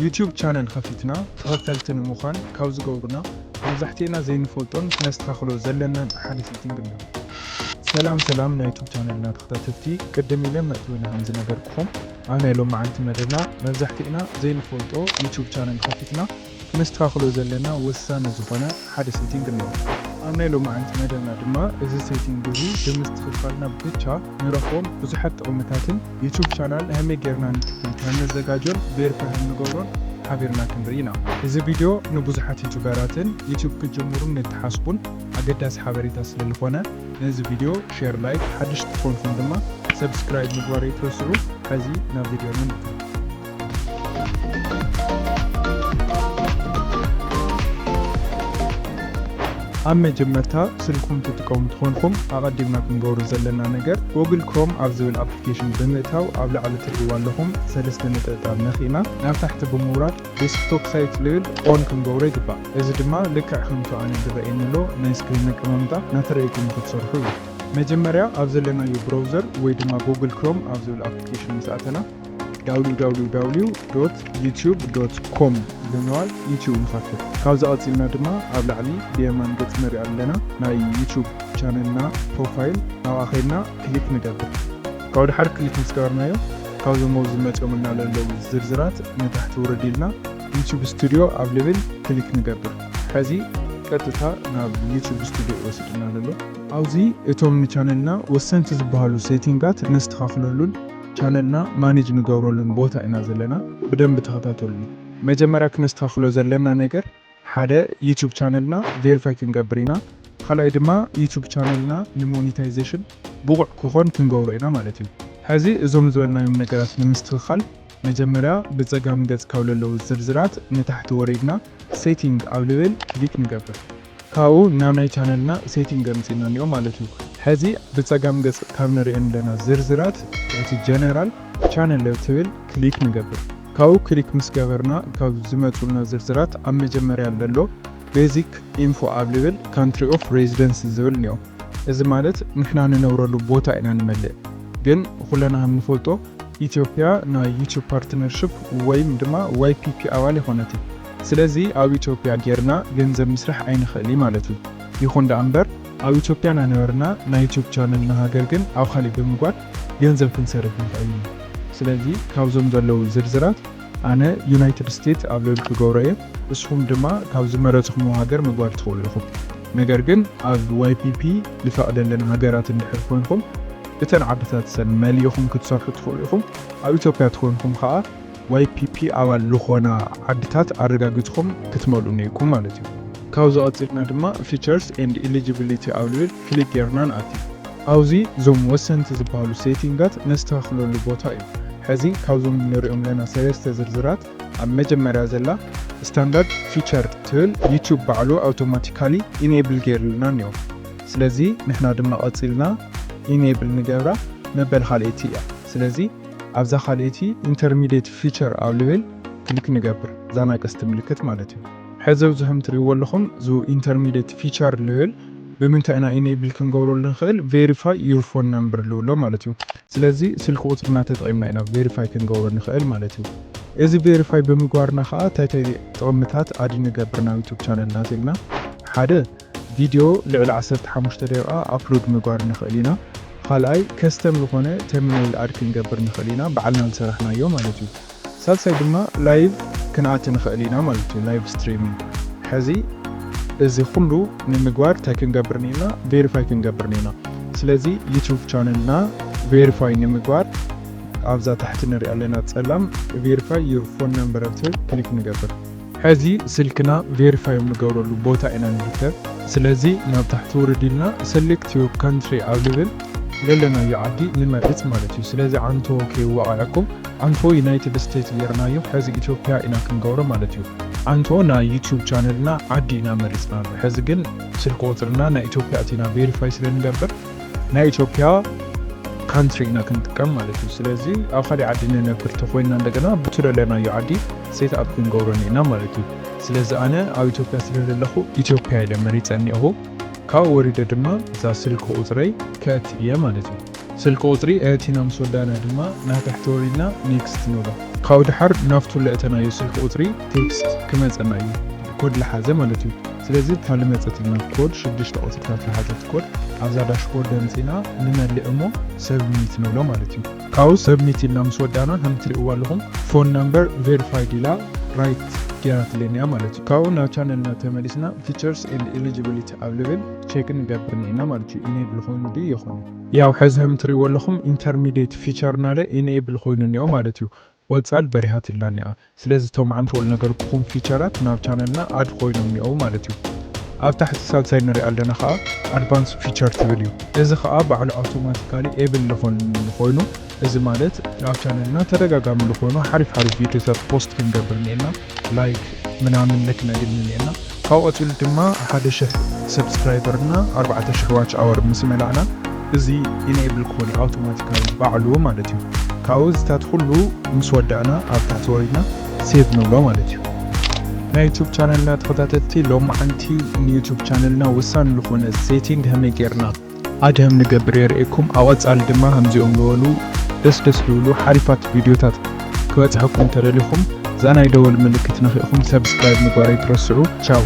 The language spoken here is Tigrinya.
ዩቲዩብ ቻነል ከፊትና ተኸተልቲ ንምዃን ካብ ዝገብሩና መብዛሕትእና ዘይንፈልጦን ክነስተኻኽሎ ዘለናን ሓደ ሴቲንግ ኣሎ። ሰላም ሰላም ናይ ዩቲዩብ ቻነልና ተኸታተልቲ፣ ቅድም ኢለ መእተዊና ከም ዝነገርኩኹም ኣብ ናይ ሎማዓንቲ መደብና መብዛሕትእና ዘይንፈልጦ ዩቲዩብ ቻነል ከፊትና ክነስተኻኽሎ ዘለና ወሳኒ ዝኾነ ሓደ ሴቲንግ ኣሎ። ኣብ ናይ ሎማዓንቲ መደብና ድማ እዚ ሴቲንግ እዚ ብምስትኽኻልና ብቻ ንረኽቦም ብዙሓት ጥቕምታትን ዩቲዩብ ቻናል ከመይ ጌርና ንክፍል ካብ ነዘጋጆን ቬሪፋይ ንገብሮን ሓቢርና ክንርኢ ኢና። እዚ ቪድዮ ንብዙሓት ዩቲዩበራትን ዩቲዩብ ክጅምሩን ንትሓስቡን ኣገዳሲ ሓበሬታ ስለ ዝኾነ ነዚ ቪድዮ ሼር፣ ላይክ፣ ሓድሽ ትኾንኩም ድማ ሰብስክራይብ ምግባር ኣይትረስዑ። ሕዚ ናብ ቪድዮ ንምእታው። ኣብ መጀመርታ ስልኩም ትጥቀሙ ትኾንኩም ኣቐዲምና ክንገብሮ ዘለና ነገር ጉግል ክሮም ኣብ ዝብል ኣፕሊኬሽን ብምእታው ኣብ ላዕሊ ትርእይዋ ኣለኹም ሰለስተ ነጠብጣብ ነኺእና ናብ ታሕቲ ብምውራድ ዴስክቶፕ ሳይት ልብል ኦን ክንገብሮ ይግባእ። እዚ ድማ ልክዕ ከምቲ ኣነ ዝረኣየኒ ኣሎ ናይ ስክሪን ኣቀማምጣ ናተረእይኩም ክትሰርሑ እዩ። መጀመርያ ኣብ ዘለናዮ ብራውዘር ወይ ድማ ጉግል ክሮም ኣብ ዝብል ኣፕሊኬሽን ምስ ኣተና www.youtube.com ብምባል ዩቲዩብ ንኸፍት። ካብዚ ቀጺልና ድማ ኣብ ላዕሊ ብየማን ገጽ ንሪኣ ኣለና ናይ ዩቲዩብ ቻነልና ፕሮፋይል፣ ናብኣ ከይድና ክሊክ ንገብር። ካብ ድሓር ክሊክ ምስ ገበርናዮ ካብዞም ኣብዚ መጺኦምልና ለለዉ ዝርዝራት ንታሕቲ ውርድ ኢልና ዩቲዩብ ስቱዲዮ ኣብ ልብል ክሊክ ንገብር። ሕዚ ቀጥታ ናብ ዩቲዩብ ስቱዲዮ ይወስድና ለሎ። ኣብዚ እቶም ንቻነልና ወሰንቲ ዝበሃሉ ሴቲንጋት ነስተኻኽለሉን ቻነልና ማኔጅ ንገብረሉን ቦታ ኢና ዘለና። ብደንቢ ተኸታተሉኒ። መጀመርያ ክነስተኻኽሎ ዘለና ነገር ሓደ ዩቲዩብ ቻነልና ቬሪፋይ ክንገብር ኢና። ካልኣይ ድማ ዩቲዩብ ቻነልና ንሞኔታይዜሽን ብቑዕ ክኾን ክንገብሮ ኢና ማለት እዩ። ሕዚ እዞም ዝበልናዮም ነገራት ንምስትኽኻል መጀመርያ ብጸጋም ገጽ ካብ ለለዉ ዝርዝራት ንታሕቲ ወሪድና ሴቲንግ ኣብ ልብል ክሊክ ንገብር። ካብኡ ናብ ናይ ቻነልና ሴቲንግ ኣምጺእና እኒኦ ማለት እዩ። ሕዚ ብጸጋም ገጽ ካብ ንሪኦ ዘለና ዝርዝራት እቲ ጀነራል ቻነል ትብል ክሊክ ንገብር። ካብኡ ክሊክ ምስ ገበርና ካብ ዝመጹልና ዝርዝራት ኣብ መጀመርያ ዘሎ ቤዚክ ኢንፎ ኣብ ልብል ካንትሪ ኦፍ ሬዚደንስ ዝብል እኒኦ። እዚ ማለት ንሕና ንነብረሉ ቦታ ኢና ንመልእ። ግን ኩለና ከም ንፈልጦ ኢትዮጵያ ናይ ዩቲዩብ ፓርትነርሽፕ ወይም ድማ ዋይ ፒ ፒ ኣባል ይኾነትን። ስለዚ ኣብ ኢትዮጵያ ጌርና ገንዘብ ምስራሕ ኣይንኽእል እዩ ማለት እዩ። ይኹን ደኣ እምበር ኣብ ኢትዮጵያ እናነበርና ናይ ዩቲዩብ ቻነልና ሃገር ግን ኣብ ካሊእ ብምግባር ገንዘብ ክንሰርሕ ንኽእል ኢና። ስለዚ ካብዞም ዘለዉ ዝርዝራት ኣነ ዩናይትድ ስቴትስ ኣብ ልብል ክገብሮ እየ። ንስኹም ድማ ካብ ዝመረጽኹምዎ ሃገር ምግባር ትኽእሉ ኢኹም። ነገር ግን ኣብ ዋይ ፒ ፒ ዝፈቕደለን ሃገራት እንድሕር ኮይንኩም እተን ዓድታት ሰን መሊእኹም ክትሰርሑ ትኽእሉ ኢኹም። ኣብ ኢትዮጵያ ትኾንኩም ከኣ ዋይ ፒ ፒ ኣባል ዝኾና ዓድታት ኣረጋጊጽኹም ክትመልኡ ነይርኩም ማለት እዩ። ካብዚ ቀጺልና ድማ ፊቸርስ ኤንድ ኢሊጂቢሊቲ ኣብ ልብል ክሊክ ጌርና ንኣቲ። ኣብዚ እዞም ወሰንቲ ዝበሃሉ ሴቲንጋት ነስተኻኽለሉ ቦታ እዩ። ሕዚ ካብዞም ንሪኦም ዘለና ሰለስተ ዝርዝራት ኣብ መጀመርያ ዘላ ስታንዳርድ ፊቸር ትብል ዩቲዩብ ባዕሉ ኣውቶማቲካሊ ኢኔብል ገይሩልና እኒኦ። ስለዚ ንሕና ድማ ቀጺልና ኢኔብል ንገብራ መበል ካልኣይቲ እያ። ስለዚ ኣብዛ ካልኣይቲ ኢንተርሚዲየት ፊቸር ኣብ ልብል ክሊክ ንገብር፣ እዛ ናይ ቀስቲ ምልክት ማለት እዩ። ሕዚ ኣብዚ ከም ትሪእዎ ኣለኹም ዙ ኢንተርሚዲየት ፊቸር ልብል ብምንታይ ኢና ኢኔብል ክንገብረሉ ንኽእል? ቬሪፋይ ዩር ፎን ነምበር ልብሎ ማለት እዩ። ስለዚ ስልኪ ቁፅርና ተጠቒምና ኢና ቬሪፋይ ክንገብሮ ንኽእል ማለት እዩ። እዚ ቬሪፋይ ብምግባርና ከዓ እንታይ እንታይ ጥቕምታት ኣዲ ንገብር ናብ ዩቱብ ቻነልና ኢልና ሓደ ቪድዮ ልዕሊ ዓሰርተ ሓሙሽተ ደቂቓ ኣፕሎድ ምግባር ንኽእል ኢና። ካልኣይ ከስተም ዝኾነ ተምኔል ኣድ ክንገብር ንኽእል ኢና ባዕልና ዝሰራሕናዮ ማለት እዩ። ሳልሳይ ድማ ላይቭ ክንኣቲ ንኽእል ኢና ማለት እዩ፣ ላይቭ ስትሪሚንግ። ሕዚ እዚ ኩሉ ንምግባር እንታይ ክንገብር ኒና? ቬሪፋይ ክንገብር ኒና። ስለዚ ዩቱብ ቻነልና ቬሪፋይ ንምግባር ኣብዛ ታሕቲ ንሪኣ ኣለና ጸላም ቬሪፋይ ዩር ፎን ነምበር ትብል ክሊክ ንገብር። ሕዚ ስልክና ቬሪፋይ ንገብረሉ ቦታ ኢና ንርከብ። ስለዚ ናብ ታሕቲ ውርድ ኢልና ሰሌክት ዩር ካንትሪ ኣብ ልብል ዘለናዮ ዓዲ ንመርጽ ማለት እዩ። ስለዚ ዓንቶ ከይዋቐዐኩም ዓንቶ ዩናይትድ ስቴትስ ጌርናዮ፣ ሕዚ ኢትዮጵያ ኢና ክንገብሮ ማለት እዩ። ዓንቶ ናይ ዩቱብ ቻነልና ዓዲ ኢና መሪጽናሉ። ሕዚ ግን ስልኪ ቁጽርና ናይ ኢትዮጵያ ኣቲና ቬሪፋይ ስለ ንገብር ናይ ኢትዮጵያ ካንትሪ ኢና ክንጥቀም ማለት እዩ። ስለዚ ኣብ ካሊእ ዓዲ ንነብር ተኾይንና እንደገና ብቲ ዘለናዮ ዓዲ ሴት ኣፕ ክንገብሮ እኒአና ማለት እዩ። ስለዚ ኣነ ኣብ ኢትዮጵያ ስለ ዘለኹ ኢትዮጵያ ኢለ መሪጸ እኒአኹ። ካብኡ ወሪደ ድማ እዛ ስልኪ ቁጽረይ ከእቲ እየ ማለት እዩ። ስልኪ ቁጽሪ ኣእቲና ምስ ወዳእና ድማ ናብ ታሕቲ ወሪድና ኔክስት ንብሎ። ካብኡ ድሓር ናብቱ ለእተናዮ ስልኪ ቁፅሪ ቴክስት ክመፀና እዩ፣ ኮድ ለሓዘ ማለት እዩ። ስለዚ እታ ልመፀትና ኮድ ሽዱሽተ ቁፅርታት ለሓዘት ኮድ ኣብዛ ዳሽቦርድ ኣምፂና ንመልእ እሞ ሰብሚት ንብሎ ማለት እዩ። ካብኡ ሰብሚት ኢልና ምስ ወዳእና ከም ትሪእዋ ኣለኹም ፎን ናምበር ቬሪፋይድ ኢላ ራይት ገይራትለና እያ ማለት እዩ። ካብኡ ናብ ቻነልና ተመሊስና ፊቸርስ ኤንድ ኤሊጂቢሊቲ ኣብ ልብል ቼክ ንገብር እኒኤና ማለት እዩ። ኢኔብል ኮይኑ ድዩ የኾነ? ያው ሕዚ ከም ትሪእዎ ኣለኹም ኢንተርሚዲየት ፊቸር ናለ ኢኔብል ኮይኑ እኒኦ ማለት እዩ። ቆፃል በሪሃትልና እኒኣ። ስለዚ እቶም ዓንተወል ነገርኩም ፊቸራት ናብ ቻነልና ኣድ ኮይኖም እኒኦ ማለት እዩ። ኣብ ታሕቲ ሳልሳይ ንሪኣ ኣለና ከዓ ኣድቫንስ ፊቸር ትብል እዩ። እዚ ከዓ ባዕሉ ኣውቶማቲካሊ ኤብል ዝኾን ኮይኑ፣ እዚ ማለት ኣብ ቻነልና ተደጋጋሚ ዝኾኑ ሓሪፍ ሓሪፍ ቪዲዮታት ፖስት ክንገብር እኒኤና፣ ላይክ ምናምን ልክ ነግኒ እኒኤና። ካብኡ ቀፂሉ ድማ ሓደ ሽሕ ሰብስክራይበር እና ኣርባዕተ ሽሕ ዋች ኣወር ምስ መላእና እዚ ኢኔብል ክኾን ኣውቶማቲካሊ ባዕሉ ማለት እዩ። ካብኡ እዚታት ኩሉ ምስ ወዳእና ኣብ ታሕቲ ወሪድና ሴቭ ንብሎ ማለት እዩ። ናይ ዩቱብ ቻነልና ተኸታተልቲ ሎማዓንቲ ንዩቱብ ቻነልና ወሳኒ ዝኾነ ሴቲንግ ከመይ ጌርና ኣድህም ንገብር የርእየኩም። ኣብ ቀፃሊ ድማ ከምዚኦም ዝበሉ ደስ ደስ ዝብሉ ሓሪፋት ቪዲዮታት ክበፅሐኩም እንተደሊኹም እዛ ናይ ደወል ምልክት ነኺእኹም ሰብስክራይብ ምግባር ኣይትረስዑ። ቻው።